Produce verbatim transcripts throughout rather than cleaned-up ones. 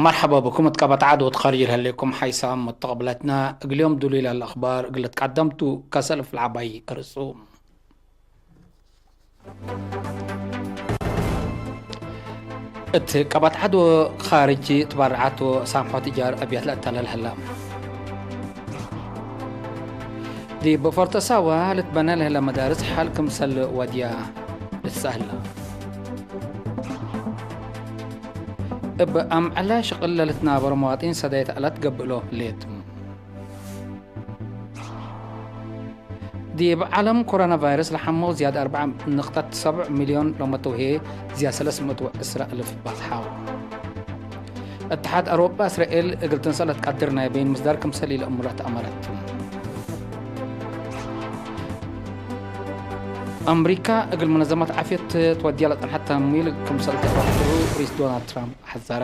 መርሐባ ብኩም እት ቀበት ዐድ ወትካርጅ ለህሌኩም ሓይሳም መተቀብለትና። እግል ዮም ዱሉይ ለህለ አኽባር እግል ልትቀደም ቱ። ከሰልፍ ለዐባይ እርሱ። እት ቀበት ዐድ ወካርጅ ትበረዐት ወሳምሖት እጃር አብያት ለአተለል ህላ። ዲብ ፎርተሳዋ ልትበነ ለህለ መዳርስ ሐል ክምሰል ወድያ ልትሰአላ። እብ አምዕለ ሽቅል ለልትናበሮ መዋጢን ሰዳይት አላት ገብእሎ ሌት። ዲብ ዓለም ኮሮና ቫይረስ ለሐመው ዝያድ አርበዕ ንቅጠት ሰብዕ ሚልዮን ሎመተው ህዬ ዝያድ ሰለስ ምእት ወዕስራ እልፍ በጽሐው። እትሓድ አውሮጳ እስራኤል እግል ትንሰእ ለትቀድር ናይ በይን ምስዳር ክምሰል ኢለአምሩ ተአመረት። አምሪካ እግል መነዘመት ዓፍየት ትወድያ ለጸንሐት ተምዊል ክምሰል ተፈቅሩ ሪስ ዶናልድ ትራምፕ ሐዘረ።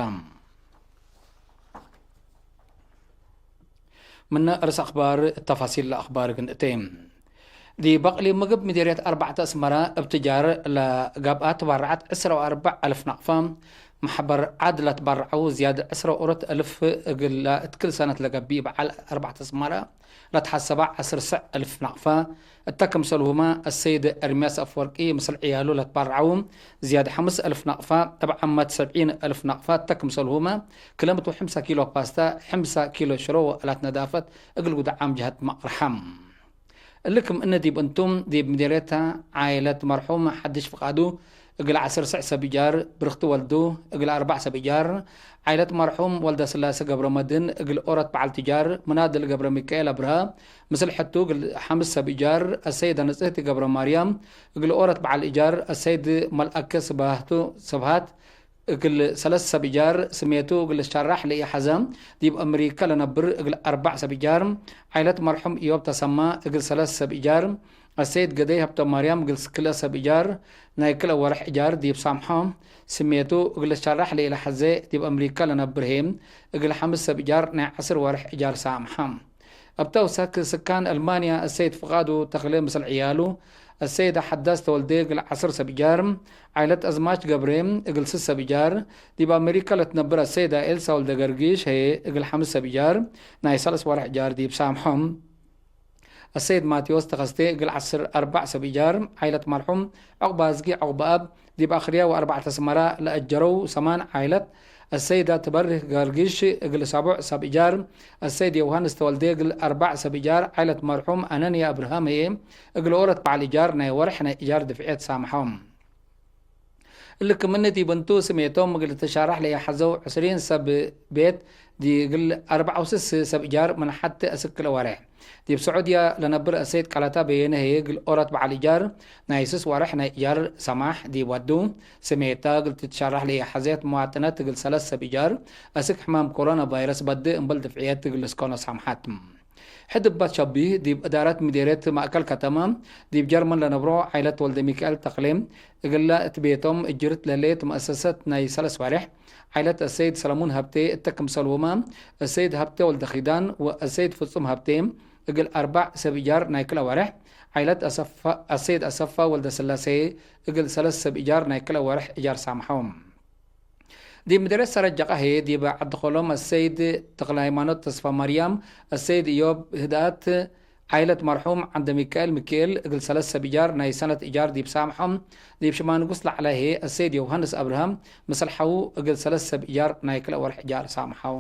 ምነ ርእስ አኽባር እት ተፋሲል ለአኽባር እግል ንእቴ። ዲብ አቅሊም ምግብ ምዴርየት አርበዕተ አስመረ እብ ትጃር ለገብአ ትበረዐት ዕስራ ወአርበዕ አልፍ ናቅፈ፣ መሕበር ዐድ ለትበረዐው ዝያድ ዕስራ ወአራት አልፍ እግለ እት ክል ሰነት ለገብእ በዐል አርበዕተ አስመረ ለትሐሰበ ዐስር ሰዕ አልፍ ናቅፈ፣ እተ ክምሰልሁመ አሰይድ ኤርምያስ አፍወርቂ ምስል ዕያሉ ለትበረዐው ዝያድ ሐምስ አልፍ ናቅፈ፣ እብ ዓመት ሰብዒን አልፍ ናቅፈ እተ ክምሰልሁመ፣ ክለ ምእት ወሐምሳ ኪሎ ፓስታ፣ ሐምሳ ኪሎ ሽሮ ወአላት ነዳፈት እግል ጉዳዓም ጀሀት መቅርሐ። እሊ ክም እነ ዲብ እንቱም፣ ዲብ ምዴርየት ዓይለት መርሑም ሐድሽ ፍቃዱ እግል ዐስር ሰዕ ሰብ እጃር፣ ብርክቲ ወልዱ እግል አርበዕ ሰብ እጃር፣ ዓይለት መርሑም ወልደስላሴ ገብረመድህን እግል ኦረት በዐል ትጃር፣ ምናድል ገብረሚካኤል አብርሃ ምስል ሕቱ እግል ሐምስ ሰብ እጃር፣ አሰይደ ንጽህቲ ገብረማርያም እግል ኦረት በዐል እጃር፣ አሰይድ መልአከ ስብሃቱ ስብሃት እግል ሰለስ ሰብ እጃር፣ ስሜቱ እግል ልትሸራሕ ለኢሐዘ ዲብ አምሪከ ለነብር እግል አርበዕ ሰብ እጃር፣ ዓይለት መርሑም እዮብ ተሰማ እግል ሰለስ ሰብ እጃር፣ አሰይድ ገደይ ሀብተማርያም እግል ክልኤ ሰብ እጃር፣ ናይ ክልኤ ወርሕ እጃር ዲብ ሳምሖ፣ ስሜቱ እግል ልትሸራሕ ለኢለሐዜ ዲብ አምሪከ ለነብር ህዬ እግል ሐምስ ሰብ እጃር ናይ ዐስር ወርሕ እጃር ሳምሐ። እብ ተውሰክ፣ ስካን አልማንያ አሰይድ ፍቃዱ ተክሌ ምስል ዕያሉ፣ አሰይደ ሐዳስ ተወልዴ እግል ዐስር ሰብ እጃር፣ ዓይለት አዝማች ገብሬ እግል ስስ ሰብ እጃር፣ ዲብ አሜሪካ ለትነብር አሰይደ ኤልሳ ወልደገርጊሽ ህዬ እግል ሐምስ ሰብ እጃር ናይ ሰለስ ወርሕ እጃር ዲብ ሳምሖም። አሰይድ ማቴዎስ ተኸስቴ እግል ዐስር አርበዕ ሰብ እጃር፣ ዓይለት መርሑም ዑቅባዝጊ ዑቅበአብ፣ ዲብ አክርያ ወአርበዕተ አስመራ ለአጀረው ሰማን ዓይለት፣ አሰይዳ ትበርህ ገርጊሽ እግል ሰቦዕ ሰብ እጃር፣ አሰይድ ዮውሃንስ ተወልዴ እግል አርበዕ ሰብ እጃር፣ ዓይለት መርሑም አነንያ አብርሃም ህዬ እግል ኦረት በዐል እጃር ናይ ወርሕ ናይ እጃር ድፍዔት ሳምሐው። እሊ ክምኒ ዲብ እንቱ፣ ስሜቶም እግል ልትሻራሕ ለኢሐዘው ዕስሪን ሰብ ቤት፣ ዲ እግል አርበዕ ወስስ ሰብ እጃር ምን ሐቲ አስክ ለወርሕ። ዲብ ስዑድያ ለነብር አሰይድ ቀለታ በየነ ህዬ እግል ኦረት በዐል እጃር ናይ ስስ ወርሕ ናይ እጃር ሰማሕ ዲብ ወዱ፣ ስሜታ እግል ትትሸራሕ ለኢሐዜት መዋጥነት እግል ሰለስ ሰብ እጃር አስክ ሕማም ኮሮና ቫይረስ በድእ እምበል ድፍዕየት እግል ልስከኖ ሳምሐት። ሕድ እባት ሸቢህ፣ ዲብ እዳረት ምዴርየት ማእከል ከተመ ዲብ ጀርመን ለነብሮ ዓይለት ወልደሚካኤል ተክሌ፣ እግለ እት ቤቶም እጅርት ለህሌት መአሰሰት ናይ ሰለስ ወሬሕ፣ ዓይለት አሰይድ ሰለሙን ሀብቴ እተ ክምሰልሁመ፣ አሰይድ ሀብቴ ወልደኪዳን ወአሰይድ ፍጹም ሀብቴ እግል አርበዕ ሰብ እጃር ናይ ክልኤ ወሬሕ፣ ዓይለት አሰፋ፣ አሰይድ አሰፋ ወልደስላሴ እግል ሰለስ ሰብ እጃር ናይ ክልኤ ወሬሕ እጃር ሳምሐው። ዲብ ምድርየት ሰረት ጀቃ ህዬ፣ ዲብ ዐዲ-ኮሎም አሰይድ ተክለሃይማኖት ተስፋማርያም፣ አሰይድ እዮብ ህድአት፣ ዓይለት መርሑም ዐንደሚካኤል ሚካኤል እግል ሰለስ ሰብ እጃር ናይ ሰነት እጃር ዲብ ሳምሖም፣ ዲብ ሽማንጉስ ለዐለ ህዬ፣ አሰይድ ዮውሃንስ አብርሃም ምስል ሐዉ እግል ሰለስ ሰብ እጃር ናይ ክልኤ ወርሕ እጃር ሳምሐው።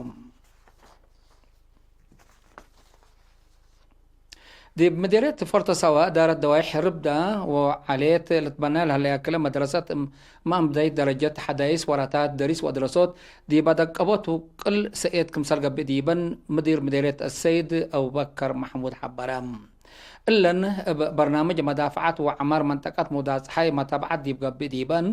ዲብ ምዴርየት ፎርቶ ሳዋ እዳረት ደዋይሕ ርብዳ ወዓሌት ልትበነ ለህለያ ክለ መድረሰት እም-፣ እማም ብዳይት ደረጀት ሐዳይስ ወራታት ደሪስ ወአድረሶት ዲበ ደቀቦት ውቅል ሰኤት ክምሰል ገብእ ዲበን ምዲር ምዴርየት አሰይድ አቡበከር መሐሙድ ሐበረ። እለን እብ በርናምጅ መዳፍዐት ወዐማር መንጠቀት ሙዳጽሓይ መታብዐት ዲብ ገብእ ዲበን፣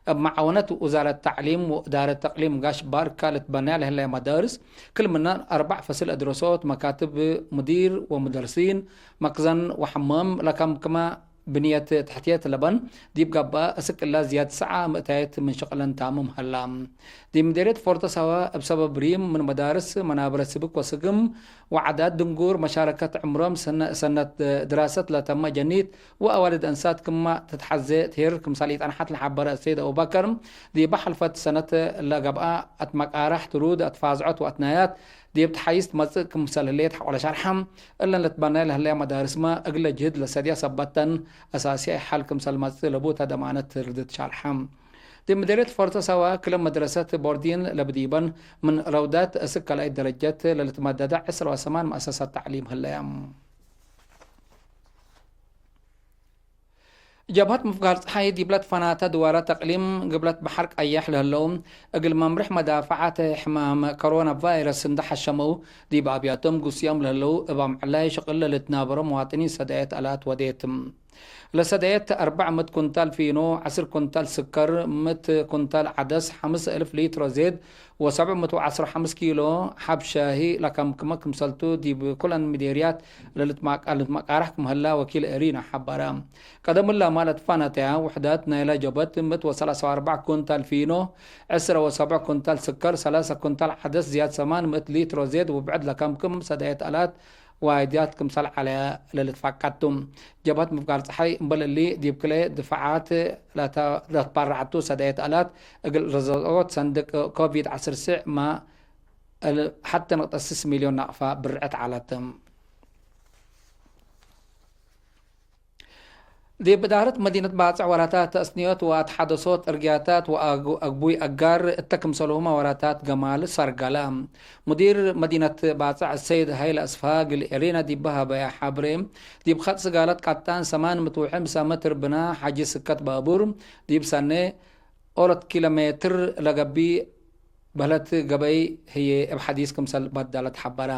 እብ መዓወነት ውዛረት ተዕሊም ወእዳረት እቅሊም ጋሽ ባርካ ልትበነያ ለህለያ መዳርስ፣ ክል ምናን አርበዕ ፈስል እድረሶት፣ መካትብ ሙዲር ወሙደርሲን፣ መክዘን ወሐማም ለከምክመ ብንየት ተሕትየት ለበን ዲብ ገብአ፣ እስክ እላ ዝያድ ሰዓ ምእታየት ምን ሽቅለን ታምም ሀላ። ዲብ ምዴርየት ፎርቶ ሳዋ እብ ሰበብ ሪም ምን መዳርስ፣ መናብረ ስብክ ወስግም ወዓዳት ድንጉር መሻረከት ዕምሮም ሰነ-፣ ሰነት ድራሰት ለተመ ጀኒት ወአዋልድ አንሳት ክማ ትትሐዜ ትሄር ክምሳል ኢጸንሐት ለሐበረ ሰይድ አቡበከር፣ ዲበ ሐልፈት ሰነት ለገብአ አትመቃራሕ ትሩድ አትፋዝዖት ወአትናያት ዲብ ተሓይስ ትመጽእ ክምሰል ህሌት ሐቆለ ሸርሐ። እለን ልትበነየ ለህለያ መዳርስመ እግለ ጅህድ ለሰድያ ሰበተን አሳስያይ ሐል ክምሰል መጽእ ለቡተ ደማነት ትርድት ሸርሐ። ዲብ ምዴርየት ፎርቶ ሳዋ ክለ መድረሰት ቦርዲን ለብዲበን ምን ረውዳት እስክ ካልኣይት ደረጀት ለልትመደደ ዕስራ ወሰማን መአሰሳት ተዕሊም ህለያ። ጀብሀት ምፍጋር ጸሓይ ዲብለ ትፈናተ ድዋራት አቅሊም ግብለት በሐር ቀየሕ ለህለው እግል መምርሕ መዳፈዓት ሕማም ከሮና ቫይረስ እንደ ሐሸመው ዲብ አብያቶም ጉስያም ለህለው እብ አምዕላይ ሽቅል ለልትናበሮ መዋጥኒን ሰዳየት አላት ወዴት። ለሰዳየት አርበዕ ምእት ኩንታል ፊኖ፣ ዐስር ኩንታል ስከር፣ ምእት ኩንታል ዐደስ፣ ሐምስ እልፍ ሊትሮ ዜድ ወሰብዕ ምእት ወዐስር ወሐምስ ኪሎ ሐብ ሻሂ ለከምክመ ክምሰልቱ ዲብ ኩለን ምዴርያት ለልትማቃ-፣ ልትመቃራሕ ክም ህላ ወኪል ኤሪና ሐበረ። ቀደም እላመ ለትፋነተያ ውሕዳት ናይላ ጀበት ምእት ወሰላሳ ወአርበዕ ኩንታል ፊኖ፣ ዕስረ ወሰብዕ ኩንታል ስከር፣ ሰላሳ ኩንታል ዐደስ፣ ዝያድ ሰማን ምእት ሊትሮ ዜድ ውብዕድ ለከምክም ሰዳየት አላት ዋይድያት ክምሰል ዐለ ለልትፋቀድ ቱ። ጀብሀት ምፍጋር ጸሓይ እምበል እሊ ዲብ ክልኤ ድፈዓት ለተ-፣ ለትባረዐቱ ሰዳየት አላት እግል ረዘቆት ሰንድቅ ኮቪድ ዐስር ስዕ ማ እል ሐቴ ንቅጠ ስስ ሚልዮን ናቅፋ ብርዐት ዐለት። ዲብ እዳረት መዲነት ባጽዕ ወራታት ተስንዮት ወአትሐደሶት እርግያታት ወአግ-፣ አግቡይ አጋር እተ ክምሰልሁመ ወራታት ገማል ሰርገለ። ሙዲር መዲነት ባጽዕ ሰይድ ሀይለ አስፍሃ እግል ኤሪና ዲበ ሀበያ ሐብሬ፣ ዲብ ከጥ ስጋለት ቀጣን ሰማን ምእት ወሐምሳ ሜትር ብና ሐጂ ስከት ባቡር ዲብ ሰኔ ኦለት ኪሎ ሜትር ለገብእ በህለት ገበይ ህዬ እብ ሐዲስ ክምሰል በደለት ሐበረ።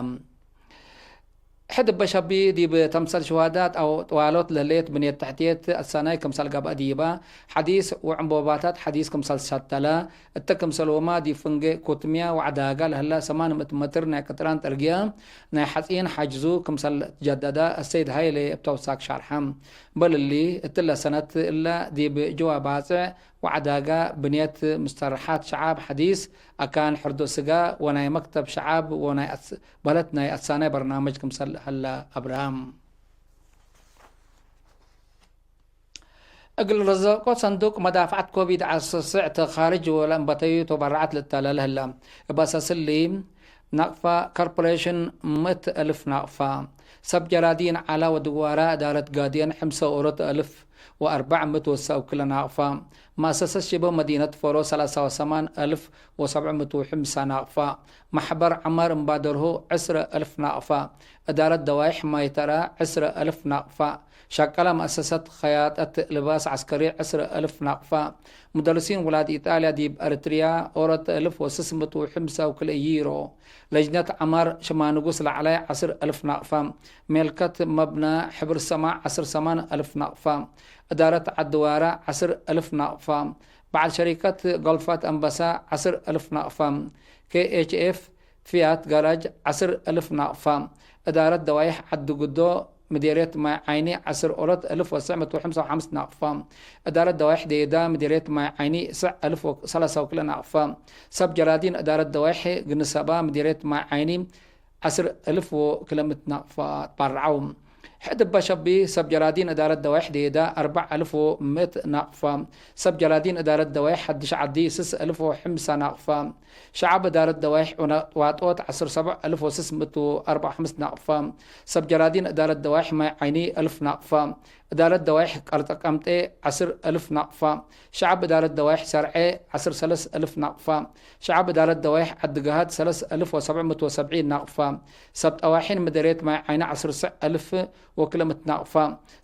ሕድ እበ ሸቢ ዲብ ተምሰል ሽዋዳት አው ጥዋሎት ለህሌት ብንየት ተሕትየት አሳናይ ክምሰል ገብአ ዲበ ሐዲስ ወዕንቦባታት ሐዲስ ክምሰል ሸተለ። እተ ክምሰልሁመ ዲብ ፍንጌ ኩትምያ ወዐዳጋ ለህለ ሰማን ምእት መትር ናይ ቅጥራን ጥርግየ ናይ ሐጺን ሐጅዙ ክምሰል ትጀደደ አሰይድ ሀይሌ እብ ተውሳክ ሸርሐ። በልሊ እትለ ሰነት እለ ዲብ ጅዋ ባጽዕ ወዐዳጋ ብንየት ምስተርሓት ሸዓብ ሐዲስ፣ አካን ሕርዶ ስጋ ወናይ መክተብ ሸዓብ ወናይ አስ-፣ በለት ናይ አሳናይ በርናመጅ ክምሰል ሀለ አብርሃም። እግል ረዘቆ ሰንዱቅ መዳፍዐት ኮቪድ ዐስር ስዕ ተ ካርጅ ወለእንበተዩ ተበረዓት ልተለለ ህለ። እብ አሳስ እሊ፣ ናቅፋ ኮርፖሬሽን ምእት አልፍ ናቅፋ፣ ሰብ ጀራዲን ዐላ ወድዋራ እዳረት ጋድየን ሕምሰ ወኦሮት አልፍ ወአርበዕ ምእት ወሰው ክለ ናቅፋ፣ መአሰሰት ሽበብ መዲነት ፎሮ ሰላሳ ወሰማን አልፍ ወሰብዕ ምእት ወሕምሳ ናቅፋ፣ መሕበር ዐማር እምባደርሁ ዕስረ አልፍ ናቅፋ፣ እዳረት ደዋይሕ ማይተራ ዕስረ አልፍ ናቅፋ፣ ሸቀላ መአሰሰት ከያጠት ልባስ ዐስከሪ ዕስረ አልፍ ናቅፋ፣ ሙደርሲን ውላድ ኢጣልያ ዲብ ኤረትርያ ኦሮት አልፍ ወስስ ምእት ወሕምሳ ወክልኤ ዩሮ፣ ለጅነት ዐማር ሽማንጉስ ለዐላይ ዐስር አልፍ ናቅፋ፣ ሜልከት መብነ ሕብር ሰማዕ ዐስር ሰማን አልፍ ናቅፋ፣ እዳረት ዐድዋራ ዐስር አልፍ ናቅፋ፣ በዐል ሸሪከት ጎልፋት አንበሳ ዐስር አልፍ ናቅፋ፣ ኬ ኤች ኤፍ ፊያት ጋራጅ ዐስር አልፍ ናቅፋ፣ እዳረት ደዋይሕ ዐዲ ጉዶ ምዴርየት ማይ ዓይኒ ዐስር ኦሮት አልፍ ወስዕ ምእት ወሐምሳ ወሐምስ ናቅፋ፣ እዳረት ደዋይሕ ደየዳ ምዴርየት ማይ ዓይኒ ስዕ አልፍ ወሰላሳ ወክልኤ ናቅፋ፣ ሰብ ጀራዲን እዳረት ደዋይሕ ግንሰባ ምዴርየት ማይ ዓይኒ ዐስር አልፍ ወክልኤ ምእት ናቅፋ ትባረዐው። ሕድ እበ ሸቢ ሰብ ጀራዲን እዳረት ደዋይሕ ደየዳ አርበዕ አልፍ ወምእት ናቅፋ፣ ሰብ ጀራዲን እዳረት ደዋይሕ ሐድሽ ዐዲ ስስ አልፍ ወሕምሳ ናቅፋ፣ ሸዐብ እዳረት ደዋይሕ ዑነ ዋጦት ዐስር ሰብዕ አልፍ ወስስ ምእት ወአርበዕ ወሐምስ ናቅፋ፣ ሰብ ጀራዲን እዳረት ደዋይሕ ማይ ዓይኒ አልፍ ናቅፋ፣ እዳረት ደዋይሕ ቀርጠ ቀምጤ ዐስር አልፍ ናቅፋ፣ ሸዐብ እዳረት ደዋይሕ ሰርዔ ዐስር ሰለስ አልፍ ናቅፋ፣ ሸዐብ እዳረት ደዋይሕ ዐዲ ገሃድ ሰለስ አልፍ ወሰብዕ ምእት ወሰብዒን ናቅፋ፣ ሰብ ጠዋሒን ምደርየት ማይ ዓይኒ ዐስር ስዕ አልፍ ወክልኤ ምእት ናቅፋ፣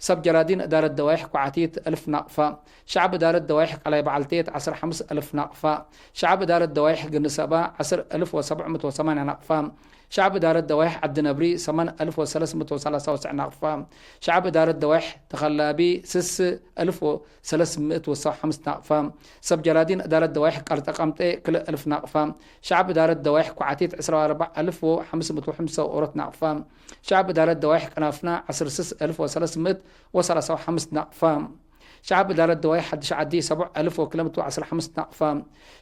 ሰብ ጀራዲን እዳረት ደዋይሕ ኳዓቲት አልፍ ናቅፋ፣ ሸዐብ እዳረት ደዋይሕ ቀላይ በዐልቴት ዐስር ሐምስ አልፍ ናቅፋ፣ ሸዐብ እዳረት ደዋይሕ ግንሰባ ዐስር አልፍ ወሰብዕ ምእት ወሰማንያ ናቅፋ፣ ሸዐብ እዳረት ደዋይሕ ዐዲ ነብሪ ሰማን አልፍ ወሰለስ ምእት ወሰላሳ ወትስዕ ናቅፋ፣ ሸዐብ እዳረት ደዋይሕ ተኸላቢ ስስ አልፍ ወሰለስ ምእት ወሰው ሐምስ ናቅፋ፣ ሰብ ጀራዲን እዳረት ደዋይሕ ቀርጠ ቀምጤ ክልኤ አልፍ ናቅፋ፣ ሸዐብ እዳረት ደዋይሕ ኳዓቲት ዕስራ ወአርበዕ አልፍ ወሐምስ ምእት ወሐምሳ ወኦሮት ናቅፋ፣ ሸዐብ እዳረት ደዋይሕ ቀናፍና ስስ እልፍ ወሰለስ ምእት ወሰላሳ ወሐምስ ናቅፋ። ሸዐብ እዳረት ደዋይ ሐድሽ ዐዲ ሰቡዕ እልፍ ወክልኤ ምእት ወዐስር ወሐምስ ናቅፋ።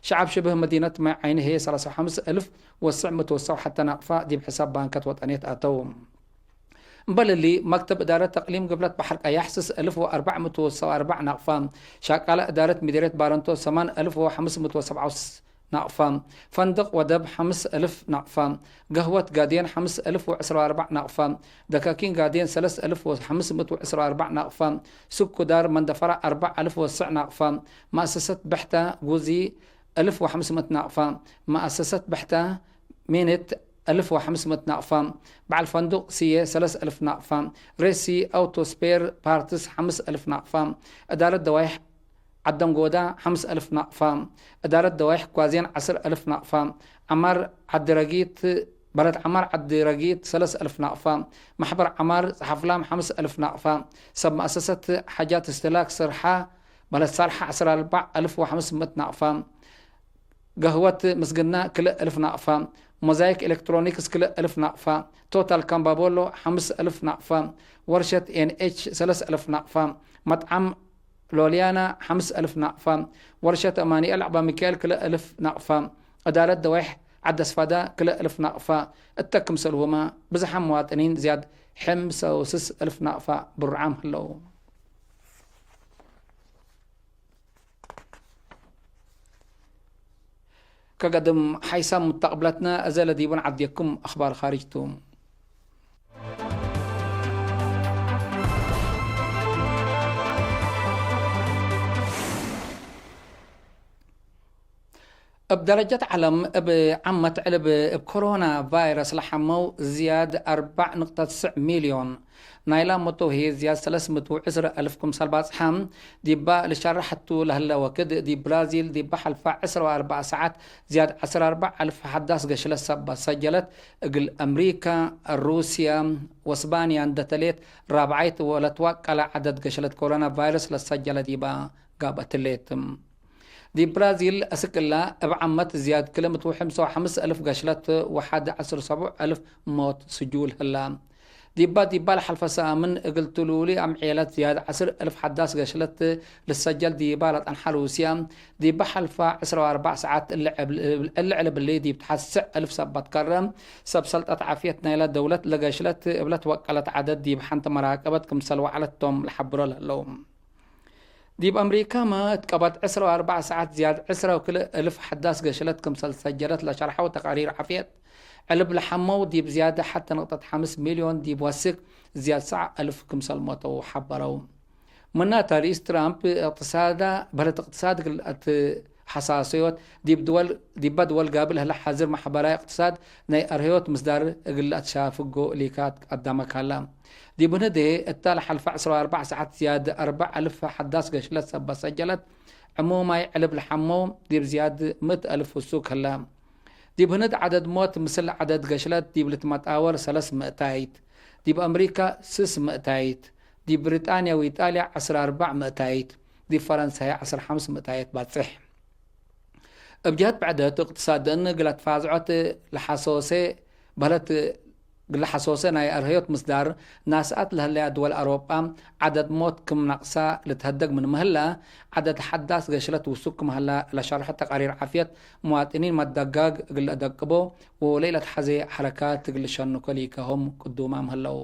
ሸዐብ ሽብህ መዲነት ማይ ዓይኒ ህዬ ሰላሳ ወሐምስ እልፍ ወትስዕ ምእት ወሰው ሐተ ናቅፋ ዲብ ሕሳብ ባንከት ወጠንየት አተው። እምበል እሊ፣ መክተብ እዳረት እቅሊም ግብለት በሐር ቀያሕ ስስ እልፍ ወአርበዕ ምእት ወሰው ወአርበዕ ናቅፋ። ሻቃለ እዳረት ምዴርየት ባረንቶ ሰማን እልፍ ወሐምስ ምእት ወሰብዓ ናቅፋ። ፈንድቅ ወደብ ሐምስ እልፍ ናቅፋ። ገህወት ጋድየን ሐምስ እልፍ ወዕስር ወአርበዕ ናቅፋ። ደካኪን ጋድየን ሰለስ እልፍ ወሐምስ ምእት ወዕስር ወአርበዕ ናቅፋ። ስኩ ዳር መንደፈራ አርበዕ እልፍ ወስዕ ናቅፋ። መአሰሰት ብሕተ ጉዚ እልፍ ወሐምስ ምእት ናቅፋ። መአሰሰት ብሕተ ሚኒት እልፍ ወሐምስ ምእት ናቅፋ። በዐል ፈንዱቅ ስዬ ሰለስ እልፍ ናቅፋ። ሬሲ አውቶ ስፔር ፓርትስ ሐምስ እልፍ ናቅፋ። እዳረት ደዋይሕ ዐደንጎዳ ሐምስ እልፍ ናቅፋ። እዳረት ደዋይሕ ኳዜን ዐስር እልፍ ናቅፋ። ዐማር ዐዲ ረጊት፣ በለድ ዐማር ዐዲ ረጊት ሰለስ እልፍ ናቅፋ። መሕበር ዐማር ጸሐፍላም ሐምስ እልፍ ናቅፋ። ሰብ መአሰሰት ሐጃት እስትህላክ ስርሓ በለድ ሳልሐ ዐስር አርበዕ እልፍ ወሐምስ ምእት ናቅፋ። ገህወት ምስግና ክልእ እልፍ ናቅፋ። ሞዛይክ ኤሌክትሮኒክስ ክልእ እልፍ ናቅፋ። ቶታል ካምባቦሎ ሐምስ እልፍ ናቅፋ። ወርሸት ኤን ኤች ሰለስ እልፍ ናቅፋ። መጥዓም ሎልያና ሐምስ እልፍ ናቅፋ። ወርሸት አማኑኤል ዐባ ሚካኤል ክልእ እልፍ ናቅፋ። እዳረት ደዋይሕ ዐዲ አስፋዳ ክልእ እልፍ ናቅፋ። እተ ክምሰልሁመ ብዝሓም መዋጥኒን ዝያድ ሕምሰ ወስስ እልፍ ናቅፋ ብሩዓም ህለው። ከገድም ሓይሳም ሙተቅብለትነ፣ እዘ ለዲቡን ዐድየኩም አኽባር ካርጅ ቱ። እብ ደረጀት ዐለም፣ እብ ዓመት ዕልብ እብ ኮሮና ቫይረስ ለሐመው ዝያድ አርበዕ ንቅጠት ትስዕ ሚልዮን፣ ናይላ ሞተው ህዬ ዝያድ ሰለስ ምእት ወዕስር አልፍ ክምሰል ባጽሐ። ዲባ ልሸረሐቱ ለህለ ወክድ፣ ዲብ ብራዚል ዲብ ሐልፈ ዕስር ወአርበዕ ሰዓት ዝያድ ዐስር አርበዕ አልፍ ሐዳስ ገሽለት ሰበት ሰጀለት፣ እግል አምሪካ፣ ሩስያ ወስባንያ እንደ ተሌት ራብዓይት ወለትዋቀለ ዐደድ ገሽለት ኮሮና ቫይረስ ለሰጀለ ዲባ ጋብአትሌት። ዲብ ብራዚል አስክ እላ፣ እብ ዓመት ዝያድ ክልኤ ምእት ወሐምሳ ወሐምስ አልፍ ገሽለት ወሐድ ዐስር ሰቡዕ አልፍ ሞት ስጁል ህላ። ዲባ፣ ዲባ ለሐልፈ ሳምን እግል ትሉሊ አምዔለት ዝያድ ዐስር አልፍ ሐዳስ ገሽለት ልሰጀል ዲባ ለጠንሐ ሩስያ፣ ዲባ ሐልፈ ዕስራ ወአርበዕ ሰዓት እሊ ዕልብ እሊ ዲብ ተሐስዕ አልፍ ሰባት ከረ፣ ሰብ ሰልጠት ዓፍየት ናይለ ደውለት ለገሽለት እብ ለትወቀለት ዐደድ ዲብ ሐንተ መራቀበት ክምሰል ወዐለት ቶም ለሐብሮ ለህለው። ዲብ አምሪካመ፣ እት ቀበት ዕስራ ወአርበዕ ሰዓት ዝያድ ዕስራ ወክልኤ እልፍ ሐዳስ ገሽለት ክምሰል ሰጀለት ለሸርሐው ተቃሪር ዓፍየት፣ ዕልብ ለሐመው ዲብ ዝያድ ሐተ ንቅጠት ሐምስ ሚልዮን ዲብ ወስክ ዝያድ ሰዕ እልፍ ክምሰል ሞተው ሐበረው። ምናተ፣ ርኢስ ትራምፕ እቅትሳዳ፣ በህለት እቅትሳድ እግል ለአትሐሳሰዮት፣ ዲብ ድወል፣ ዲበ ድወል ጋብል ህለ ሐዝር ማሕበራይ እቅትሳድ ናይ አርህዮት ምስዳር እግል ለአትሻፍጎ እሊካት ቀደመ ካላ። ዲብ ህንዴ፣ እታ ለሐልፈ ዕስራ ወአርበዕ ሰዓት ዝያድ አርበዕ አልፍ ሐዳስ ገሽለት ሰበት ሰጀለት፣ ዕሙማይ ዕልብ ለሐመው ዲብ ዝያድ ምእት አልፍ ውሱክ ህለ። ዲብ ህንድ ዐደድ ሞት ምስል ዐደድ ገሽለት ዲብ ልትመጣወር ሰለስ ምእታይት፣ ዲብ አምሪካ ስስ ምእታይት፣ ዲብ ብሪጣንያ ወኢጣልያ ዐስር አርበዕ ምእታይት፣ ዲብ ፈረንሳይ ዐስር ሐምስ ምእታይት ባጽሕ። እብ ጀህት ብዕደት እቅትሳድን እግል አትፋዝዖት ለሐሶሴ በህለት እግል ለሐሶሰ ናይ አርህዮት ምስዳር፣ ናስአት ለህለያ ድወል አውሮጳ ዐደድ ሞት ክም ነቅሳ ልትሀደግ ምን ምህላ፣ ዐደድ ሐዳስ ገሽለት ውሱክ ክም ሀላ ለሸርሐ ተቃሪር ዓፍየት፣ መዋጥኒን መደጋግ እግል ለአደቅቦ ወለኢለትሐዜ ሐረካት እግል ልሸንኮ ሊከሆም ቅዱማም ህለው።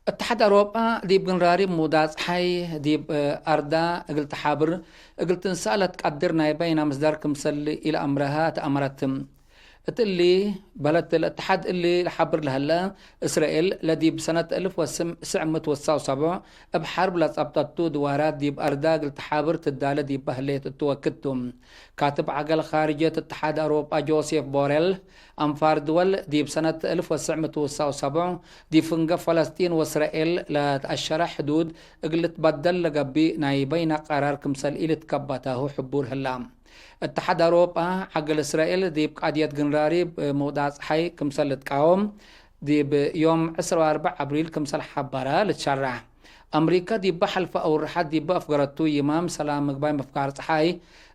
እትሓድ አውሮጳ ዲብ ግንራሪብ ሙዳጽሓይ ዲብ አርዳ እግል ተሓብር እግል ትንሳእ ለትቀድር ናይ በይነ ምስዳር ክምሰል ኢለአምረሀ ተአመረት። እት እሊ በለት፣ ለእትሓድ እሊ ለሓብር ለሀለ፣ እስራኤል ለዲብ ሰነት አልፍ ወትስዕ ምእት ወትስዓ ወሰቡዕ እብ ሐርብ ለጸብጠቱ ድዋራት ዲብ አርዳ እግል ተሓብር ትዳለ ዲበ ህሌት እቱ ወክድ ቱ። ካትብ ዐገል ካርጅየት እትሓድ አውሮጳ ጆሴፍ ቦሬል፣ አንፋር ድወል ዲብ ሰነት አልፍ ወትስዕ ምእት ወትስዓ ወሰቡዕ ዲብ ፍንገ ፈለስጢን ወእስራኤል ለተአሸረ ሕዱድ እግል ልትበደል ለገብእ ናይ በይነ ቀራር ክምሰል ኢልትከበታሁ ሕቡር ህላ። እትሓድ አውሮጳ ዐገል እስራኤል ዲብ ቃድየት ግንራሪብ ሙዳጽሓይ ክምሰል ልትቃወም፣ ዲብ ዮም ዕስራ ወአርበዕ አብሪል ክምሰል ሐበረ ልትሸረሕ። አምሪከ ዲበ ሐልፈ አውርሐት ዲበ አፍገረቱ ይማም ሰላም ምግባይ ምፍጋር ጸሓይ፣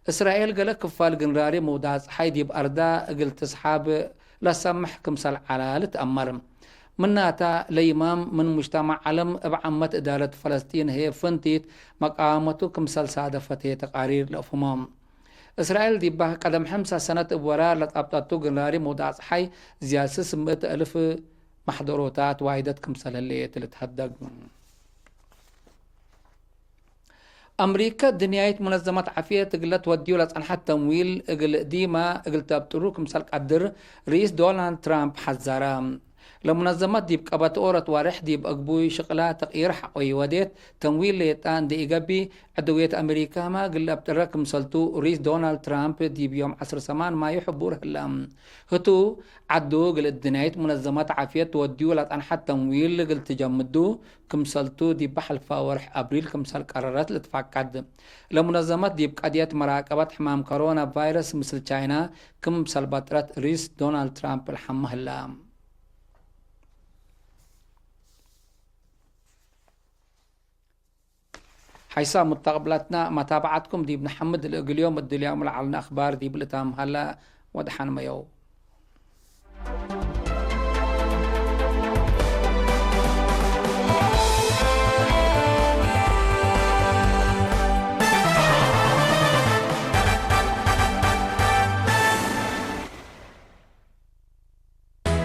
እስራኤል ገሌ ክፋል ግንራሪ ምውዳቅ ጸሓይ ዲብ አርዳ እግል ትስሓብ ለሰምሕ ክምሰል ዐላ ልትአመር። ምናተ፣ ለይማም ምን ሙጅተማዕ ዐለም እብ ዓመት እዳለት ፈለስጢን ህዬ ፍንቲት መቃወመቱ ክምሰል ሳደፈት ህዬ ተቃሪር ለአፍህሞ። እስራኤል ዲባ ቀደም ሐምሳ ሰነት እብ ወራር ለጣብጠቱ ግንራሪ ምውዳቅ ጸሓይ ዝያድ ስስ ምእት አልፍ መሕደሮታት ዋይደት ክምሰል ህሌት ልትሀደግ። አምሪከ፣ ድንያይት ሙነዘመት ዓፍየት እግለ ትወድዩ ለጸንሐት ተምዊል እግል ዲመ እግል ተብጥሩ ክምሰል ቀድር ርኢስ ዶናልድ ትራምፕ ሐዘረ። ለሙነዘመት ዲብ ቀበት ኦረት ዋርሕ ዲብ አግቡይ ሽቅላ ተቅይር ሐቆ ወዴት፣ ተምዊል ሌጣ እንዴ ኢገብእ፣ ዕደውየት አሜሪካመ እግል አብጥረ ክምሰልቱ ርኢስ ዶናልድ ትራምፕ ዲብ ዮም ዐስር ሰማን ማዩ ሕቡር ህለ። ህቱ፣ ዐዱ እግል እድንያይት ሙነዘመት ዓፍየት ትወድዩ ለጸንሐት ተምዊል እግል ትጀምዱ ክምሰልቱ ዲብ ሐልፈ ወርሕ አብሪል ክምሰል ቀረረት ልትፋቀድ። ለሙነዘመት ዲብ ቀድየት መራቀበት ሕማም ከሮና ቫይረስ ምስል ቻይና ክምሰል በጥረት ርኢስ ዶናልድ ትራምፕ ለሐመ ህለ። ሐይሳም ሙተቅብለትና መታብዐትኩም ዲብ ነሐምድ፣ ለእግል ዮም እድልያሙ ለዐልነ አክባር ዲብ ልታም ሀለ። ወደሐን መየው።